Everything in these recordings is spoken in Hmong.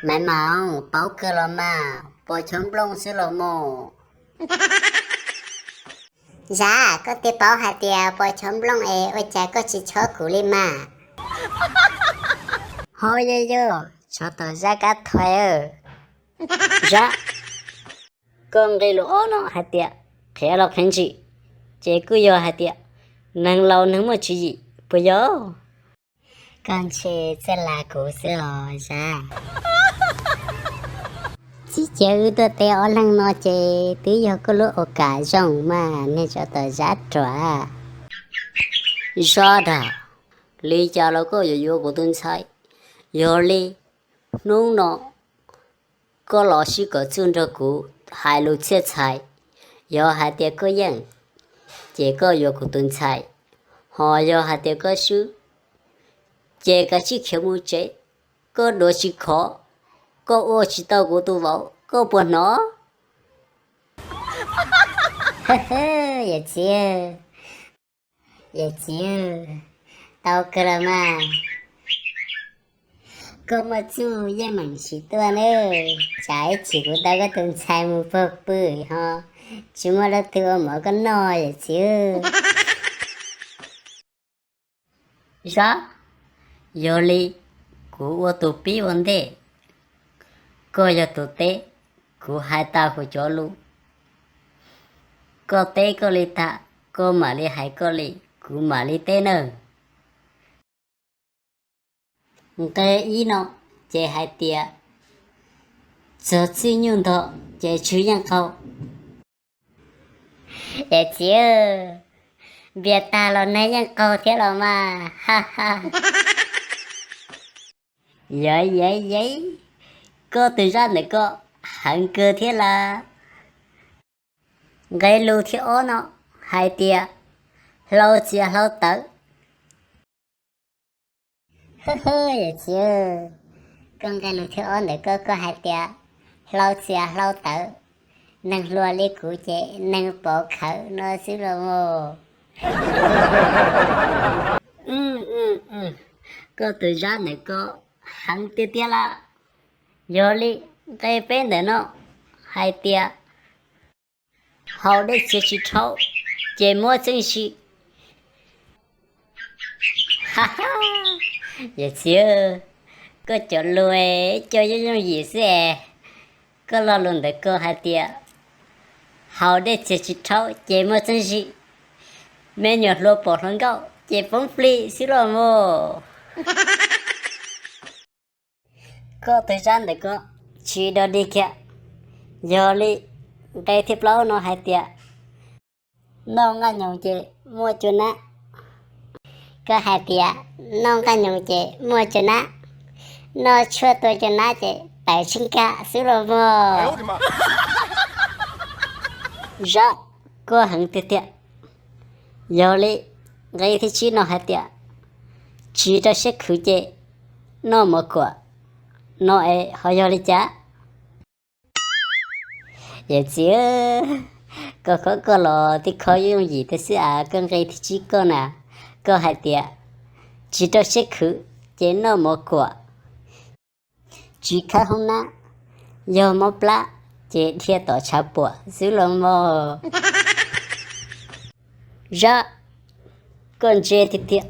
Maiv Moov, paub kawg los mas, pos chov nplooj xwb los mas. Zab, koj twb paub hais tias pos chov nplooj es ua cas koj tsis chob kuv li mas? Ho yog yog, tsov tom Zab kab thuais. Zab, koj nqe lus ob no hais tias qhiav los qhiav ntsim, ces kuj yog hais tias neeg laus neeg muaj tswv yim puas yog? Koj ntshe txawj las kuv xwb os Zab. Txij kiag wb tuaj teb ob leeg no ces twb yog koj lub ua kam zoo mas niag tsov tom Zab ruam. Zab dag, li cas los koj yuav yuav kuv tus ntxhais? Yog li, hnub no koj los sib kom txuj nrog kuv hais lus txhiaj txhais. Yog hais tias koj yeej, ces koj yuav kuv tus ntxhais. Ho yog hais tias koj swb, ces kav tsij khiav mus tsev. Koj duav tsis khov, koj ua tsis tau kuv tus vauv, koj puas hnov? Yawm txiv, yawm txiv, tau kawg los mas. Koj muaj txuj yeej meem tsis tuaj nawb, tsam ib chim kuv tau koj tus ntxhais mus puag pw ho tsis muaj leej twg ua mov koj noj yawm txiv. Zab, yog li kuv ua tus pib ua ntej, koj yog tus teb, kuv hais tas kuv cov lus. Koj teb koj li tag, koj mam li hais koj li, kuv mam li teb nawb. Nqe ib no ces hais tias, txog txij nyuj ntog ces tswv yeej qaug. Yawm txiv, npias tag los neeg yeej qaug thiab los mas, ha ha. Yawm yawm yawm, koj tus Zab ntawm koj heev kawg thiab las. Nqe lus thib ob no hais tias, hlau txias hlau tawv. Yawm txiv, koj nqe lus thib ob ntawm koj, koj hais tias hlau txias hlau tawv, neeg hluas li kuv ces neeg pov khawv no xwb los mas. Koj tus Zab ntawm koj heev tiag tiag las. Yog li, nqe peb ntawm no hais tias, haus dej txias tsis rhaub, ces muab txeeb sim. Yawm txiv, koj cov lus coj yooj yooj yim xwb es. Koj lo lus ntawm koj hais tias, haus dej txias tsis rhaub ces muab txeeb sim, me nyuam hluas pom hluas nkauj ces poob plig xwb los mas. Koj tus Zab ntawm koj tsis dog dig kiag. Yog li, nqe thib plaub no hais tias, noj nqaij nyoos ces muaj cua nab. Koj hais tias, noj nqaij nyoos ces muaj cua nab, noj tshuaj tua cua nab ces tawv tsheej kag xwb los mas. Zab, koj heev tiag tiag. Yog li, nqe thib tsib no hais tias, tsis rau siab khwv ces noj mov kuam no es ho yog li cas? Yawm txiv, koj kho koj los tib kho yooj yooj yim tiag xwb as. Koj nqe thib tsib koj na, koj hais tias, tsis rau siab khwv ces noj mov kuam, tsis khawb hoob nab, yog mob plab ces dhia tom tshav puam xwb los mas. Zab, koj ntse tiag tiag.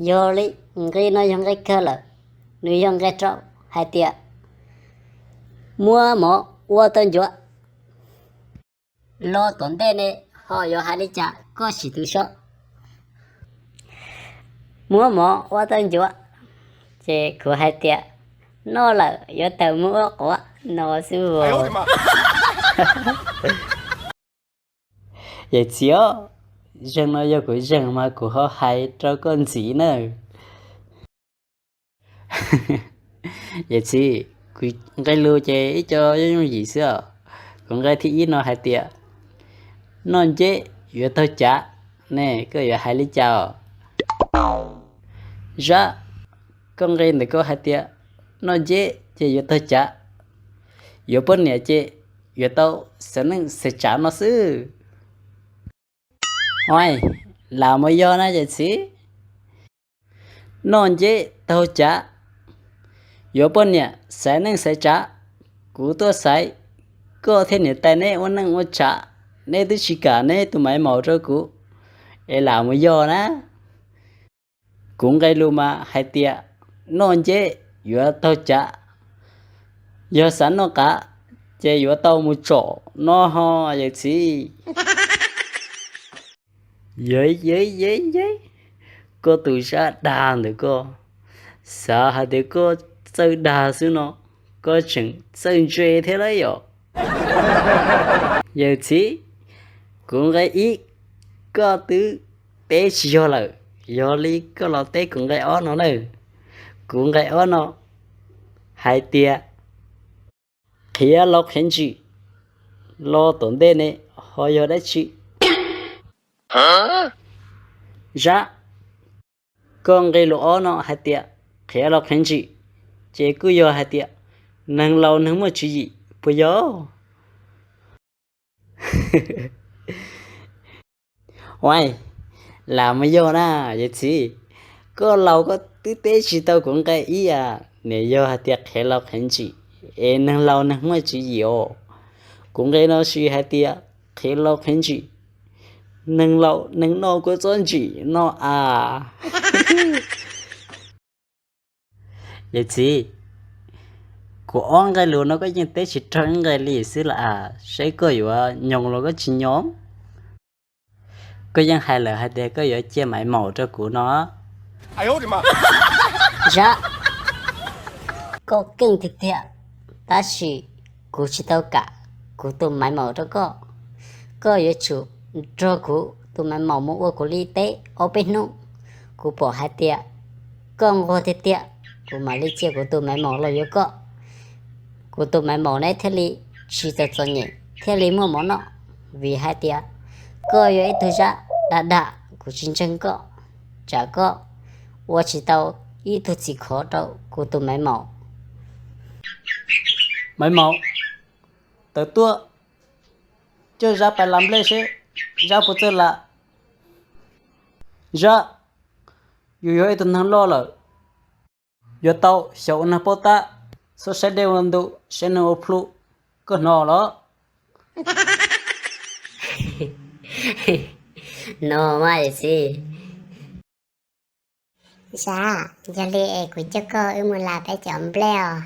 Yog li, nqe no yog nqe kawg lawm, nws yog nqe rau hais tias, muab mov ua tau ncuav. Los tom ntej ne ho yuav hais li cas koj sim tu soj. Muab mov ua tau ncuav, ces kuv hais tias, noj lawm yuav tawm mus ua quav no xwb as. Yawm txiv, zeeg no yog kuv zeeg mas kuv ho hais rau koj ntxiv na. Yawm txiv, kuv nqe lus ces ib co yooj yooj yim xwb os. Kuv nqe thib ib no hais tias, noj nceb yuav taug cav, ne koj yuav hais li cas os? Zab, koj nqe ntawm koj hais tias, noj nceb ces yuav taug cav, yuav poj niam ces yuav tau xeem neej xeem tsav no xwb. Ua, lam mus yog na yawm txiv. Noj nceb taug cav, Yuav poj niam xaiv neej xaiv tsav, kuv tuaj xaiv koj thiab niam tais neb ua neej ua tsav, neb twb tsis kam neb tus maiv maum rau kuv, es lam mus yog na. Kuv nqe lus mas hais tias noj nceb yuav taug cav, yog xav noj qav ces yuav tau mus tsom no ho yawm txiv. Yeeb yeeb yeeb yeeb, koj tus zab dag ntawm koj, xav hais tias koj txawj dag xwb no, koj tseem txawj ntse thiab lawm yom. Yawm txiv, kuv nqe ib, koj twb teb tsis yog lawm, yog li koj los teb kuv nqe ob no na. Kuv nqe ob no hais tias qhiav laus qhiav ntsim, los tom ntej ne ho yog dab tsi? Zab, koj nqe lus ob no hais tias qhiav laus qhiav ntsim, ces kuj yog hais tias neeg laus neeg muaj tswv yim puas yog? Ua, lam mus yog na, yawm txiv. Koj laus koj twb teb tsis tau kuv nqe ib a, nws yog hais tias qhiav laus qhiav ntsim, es neeg laus neeg muaj tswv yim os. Kuv nqe no sis hais tias qhiav laus qhiav ntsim, neeg laus neeg noj kua txob ntsim no a. Yawm txiv, kuv ob nqe lus no koj yeej teb tsis raug ib nqe li xwb las as, saib koj yuav nyoos los koj tsis nyoos. Koj yeej hais lawm hais tias koj yuav cia maiv maum rau kuv no. Zab, koj keej tiag tiag, tab sis kuv tsis tau kam kuv tus maiv maum rau koj. Koj yuav tsum nrog kuv tus maiv maum mus ua kuv li peb ob peb hnub, kuv pom hais tias koj nquag tiag tiag, kuv mam li cia kuv tus maiv maum los yuav koj. Kuv tus maiv maum neb thiaj li tsis txom txom nyem thiaj li muaj mov noj, vim hais tias koj yog ib tug zab dag dag, kuv tsis ntseeg koj, tsam koj ua tsis tau ib tug txiv khov rau kuv tus maiv maum. Maiv maum, tawm tuaj, coj Zab pais las nplej seb Zab puas txawj las. Zab, yus yog ib tug neeg loj lawm, yuav tau xyaum ua neeg paub tab, txhob saib dej ua ntu, saib neeg ua plhu, koj hnov los? Hnov mas yawm txiv. Zab, yog li es kuv coj koj wb mus las peb cov nplej os.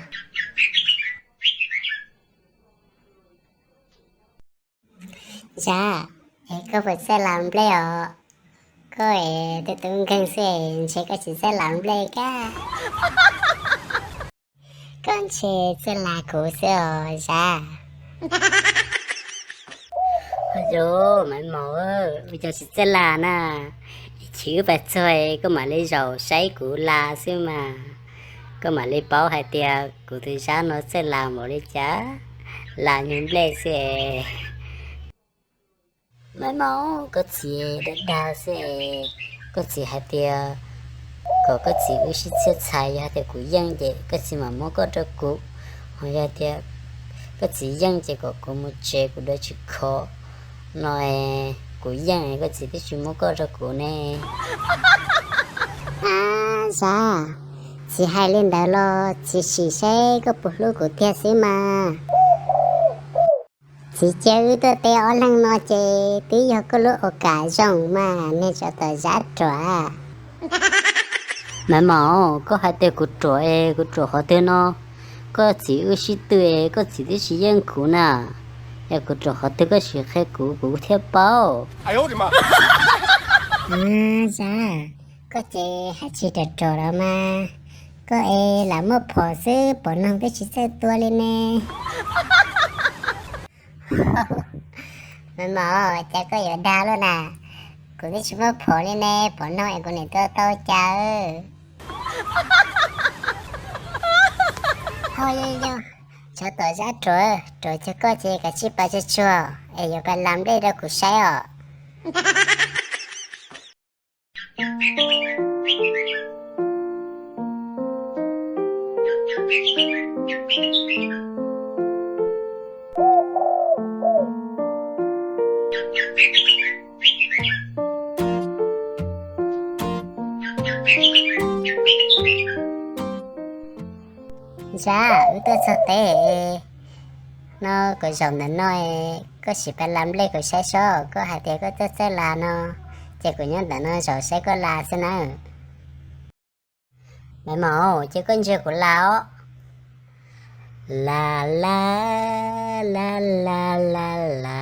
Zab, es koj puas txawj las nplej os? Koj es tus tub nkeeg xwb es ntshe koj tsis txawj las nplej kab. Koj ntshe txawj las kuv xwb os Zab. Ua cas maiv maum, ua cas tsis txawj las na? Ib chim wb pais txog koj mam li zaum saib kuv las xwb mas, koj mam li paub hais tias kuv tus Zab no txawj las npaum li cas, las nyuag nplej xwb es. Maiv maum, koj txiv dag dag xwb es. Koj txiv hais tias kom koj txiv wb sib txhiaj txhais, yog hais tias kuv yeej ces koj txiv mam muab koj rau kuv, ho yog hais tias koj txiv yeej ces kom kuv mus tsev kuv dua tsis khov no, kuv yeej koj txiv twb tsis muab koj rau kuv ne. Ab Zab, txiv hais li ntawd los txiv sim saib koj puas hlub kuv tiag xwb mas. Txiv cia wb tuaj teb ob leeg no ces twb yog koj lub ua kam zoo mas, niag tsov tom Zab ruam. Maiv maum, koj hais tias kuv ruam es kuv ruam qhov twg no? Koj txiv wb sib tw es koj txiv twb tsis yeej kuv na. Yog kuv ruam qhov twg koj sim qhia kuv, kuv thiaj paub. Ab Zab, koj ces hais tsis ruam ruam los mas, koj es lam muaj phom xwb, pom noog twb tsis txawj tua li ne. Maiv maum, cas koj yuav dag luaj na? Kuv twb tsis muaj phom li ne, pom noog es kuv niam tua tau cas. Ho yog yog, tsov tom Zab ruam, ruam cog koj ces kav tsij pais tsuag tsuag es yuav pais las nplej rau kuv saib os. Zab, wb tuaj txog teb no, kuv zaum ntawm no, koj sim pab la nplej kuv saib sob. Koj hais tias koj tuaj txawj la no, ces kuv nyob ntawm no zaum saib koj la xwb nawb. Maiv Maum, ces koj ntsia kuv la os. La la, la la la la,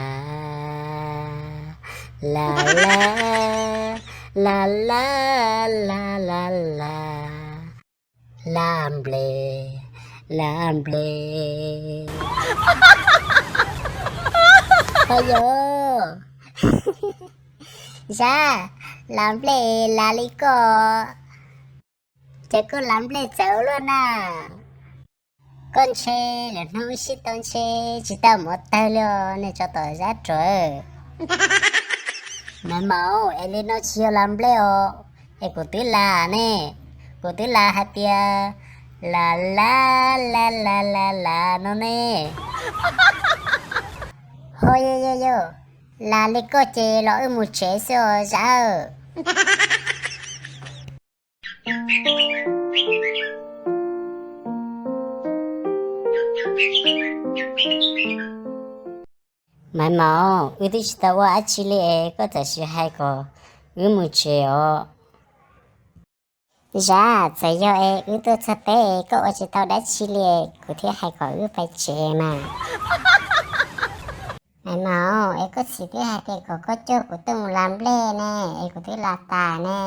la la, la la la la la, la nplej, la nplej. Ho yog, Zab, la nplej la li koj, ces koj la nplej txawv luaj na. Koj ntshe lwm hnub wb sib tau ntshe tsis tau mus ua tawg li os, nej tsov tom Zab ruam. Maiv Maum, es li no tsis yog la nplej os, es kuv twb la ne, kuv twb la hais tias la la, la la la la no ne. Ho yog yog yog, la li koj ces los wb mus tsev xwb os Zab. Maiv Maum, wb twb tsis tau ua dab tsi li es koj txawm sis hais kom wb mus tsev os. Zab, txawm yog es wb tuaj txog teb es koj ua tsis tau dab tsi li, kuv thiaj hais kom wb pais tsev mas. Maiv Maum, es koj txiv twb hais tias kom koj coj kuv tuaj mus la nplej ne, es kuv twb la tas ne.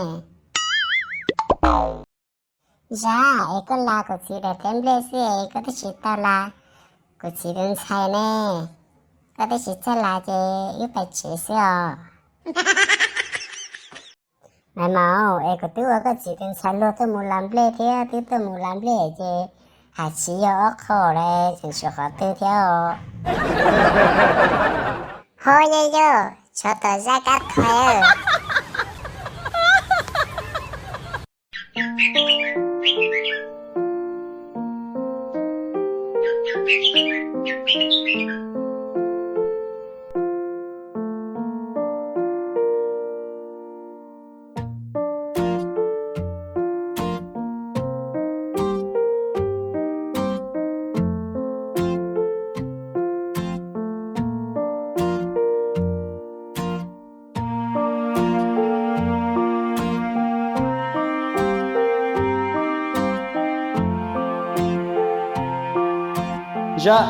Zab, es koj la kuv txiv daim teb nplej xwb es koj twb tsis tau la kuv txiv tus ntxhais ne, koj twb tsis txawj la ces wb pais tsev xwb os. Maiv Maum, es kuv twb ua koj txiv tus ntxhais luag tuaj mus la nplej thiab twb tuaj mus la nplej ces hais tsis yog ob qho lawm, tseem tshuav qhov twg thiab os. Ho yog yog, tsov tom Zab kab thaiv. Zab,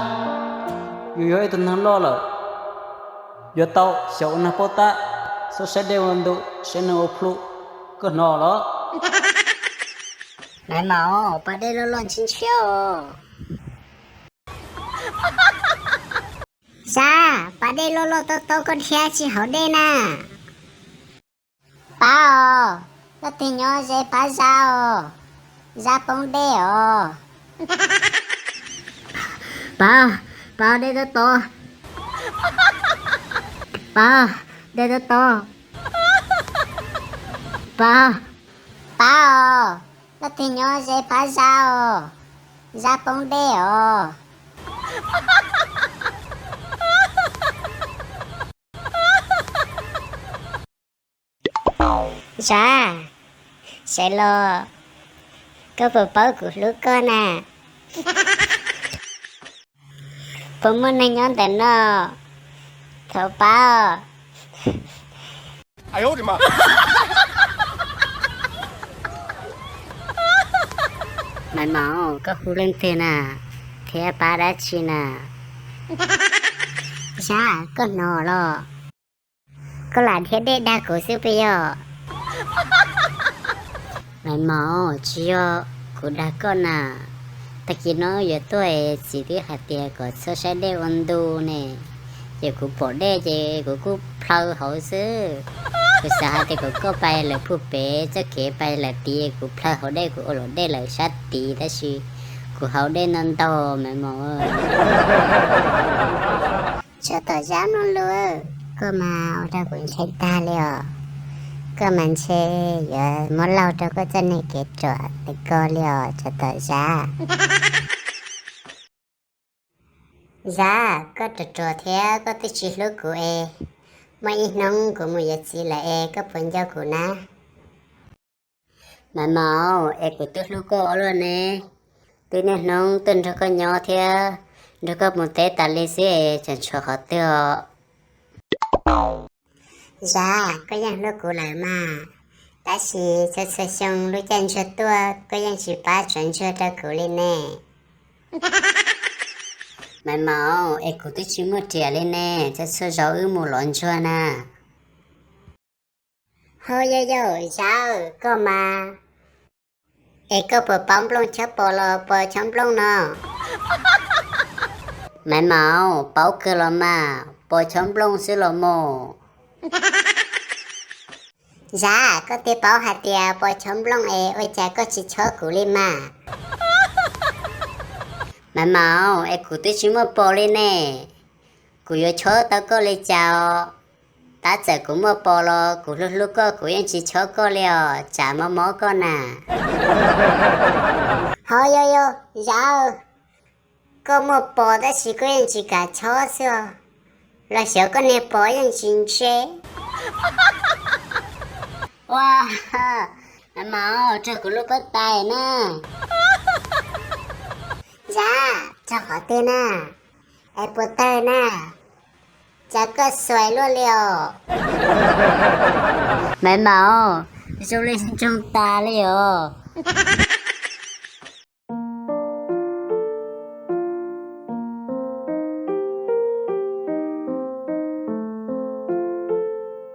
yus yog ib tug neeg loj lawm, yuav tau xyaum ua neeg paub tab, txhob saib dej ua ntu, saib neeg ua plhu, koj hnov los? Maiv Maum, pas dej loj loj ntshiab ntshiab os. Zab, pas dej loj loj tob tob koj dhia tsis haus dej na. Pab os, leej twg nyob ze pab Zab os, Zab poob dej os. Pab, pab dej tob tob. Pab, dej tob tob. Pab. Pab os, leej twg nyob ze pab Zab os, Zab poob dej os. Zab, sawv los, koj puas paub kuv hlub koj na? Puas muaj neeg nyob ntawm no? Thov pab. Maiv Maum, koj hu leej twg na? Thiab pab dab tsi na? Zab, koj hnov los? Koj lam dhia dej dag kuv xwb puas yog? Maiv Maum, tsis yog kuv dag koj na. Tag kis no yuav tuaj es txiv twb hais tias kom txhob saib dej ua ntu ne, ces kuv pom dej ces kuv kuj plhaw hauv xwb. Kuv xav hais tias kom koj pais lawm puag pem txoj kev pais lawm tid, kuv plhaw hauv dej kuv ua luam dej lawm sab tid tab sis kuv haus dej ntau ntau Maiv Maum. Tsov tom Zab mloog lus, koj mas ua rau kuv ntshai tag li os. Koj mas ntshe yuav muab laug rau koj txoj neeg kev ruam ntawm ko li os tsov tom Zab. Zab, koj ruam ruam thiab koj twb tsis hlub kuv es, muaj ib hnub kuv mus yuav txiv lawm es koj puas nco kuv na? Maiv Maum, es kuv twb hlub koj ua luaj ne, Twb niaj hnub tuaj nrog koj nyob thiab nrog koj mus teb tas li xwb es tseem tshuav qhov twg os? Zab, koj yeej hlub kuv lawm mas, tab sis txhua txhua xyoo lub caij ntsuag tuaj koj yeej tsis pab tsuav ntsuag rau kuv li ne. Maiv Maus, es kuv twb tsis muaj riam li ne, txhua txhua zaus wb mus lov ntsuag na. Ho yog yog Zab, koj mas, es koj puas paub nplooj chob pos los pos chob nplooj no? Maiv Maus, paub kawg los mas, pos chob nplooj xwb los mas. Zab, koj twb paub hais tias pos chob nplooj es ua cas koj tsis chob kuv li mas? Maiv Maus, es kuv twb tsis muaj pos li ne, kuv yuav chob tau koj li cas os? Tab txawm kuv muaj pos los kuv hlub hlub koj kuv yeej tsis chob koj li os, tsam mob mob koj na. Ho yog yog Zab, koj muaj pos tab sis koj yeej tsis kam chob xwb os, los xyov koj niag pos yeej tsis ntse. Ua, Maiv Maus, raug kuv lub koj tais na. Zab, raug qhov twg na? Es puas tawg na? Cas koj xuas luaj li os? Maiv Maus, zoo li ntsoog tas li os.